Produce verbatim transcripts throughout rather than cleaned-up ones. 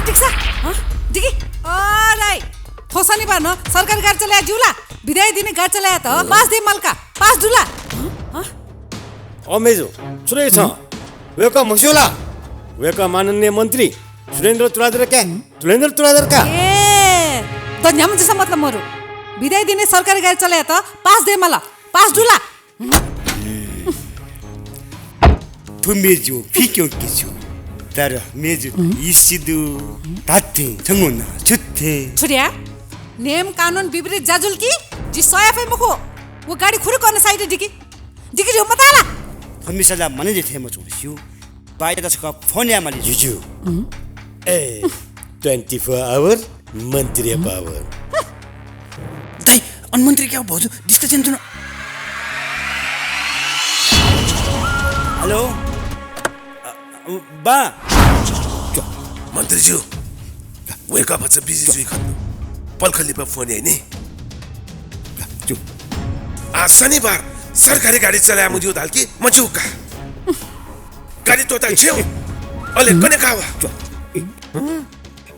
ठिक छ? हँ? दिकी? अ, राई। थ्व शनिबार नं सरकारी गाडी चले याये ज्यू ला? बिदाइ दिने गाडी चले यायेत पास दये माल का। पास दु ला? हँ? हँ? अ मेजु, छु रे छ? वय्‌कः म्हस्यू ला? वय्‌कः माननीय मन्त्री सुरेन्द्र तुलाधर का। तुलेन्द्र तुलाधर का। ए, त न्ह्याम्ह जूसा मतलब मरु। बिदाइ दिने सरकारी गाडी चले यायेत पास दये माल। पास दु ला? थ्व मेजु फिक्यंके छु। तर मेजु त इसी दु। धात्थें छंगु नं छुत्थें। छु रे? नेम कानुन विपरीत ज्या जुल कि जि सया फइ मखु। व गाडी खुरुक्क अन साइड दिकी। दिकी रे मताला। थ्व मिसाला माने जे थें मच्वंस्यू। बायात छकः फोन याये माली जुजु। ए, twenty four hour मन्त्री power। दाइ, अन मन्त्री क्या भाउजू discussion तुन। हेलो। अ, अ, बा। मन्त्रीज्यू, वय्‌कः भचा बिजी जुइ खन। पलख लिपा फोन याइ नि। आ शनिबार सरकारी गाडी चले याये मज्यू धाल कि मज्यू का। गाडी त्वःता छ्यं। अले कने का वा।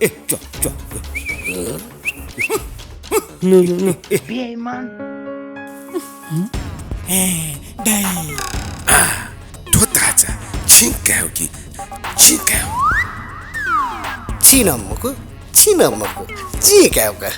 ए, च्वा, च्वा। बेइमान। ए, दाइ। आ, थ्व ताचा छिं कायेगु कि छिं कायेगु? छिं नं मखु, छिं नं मखु, जिं कायेगु का।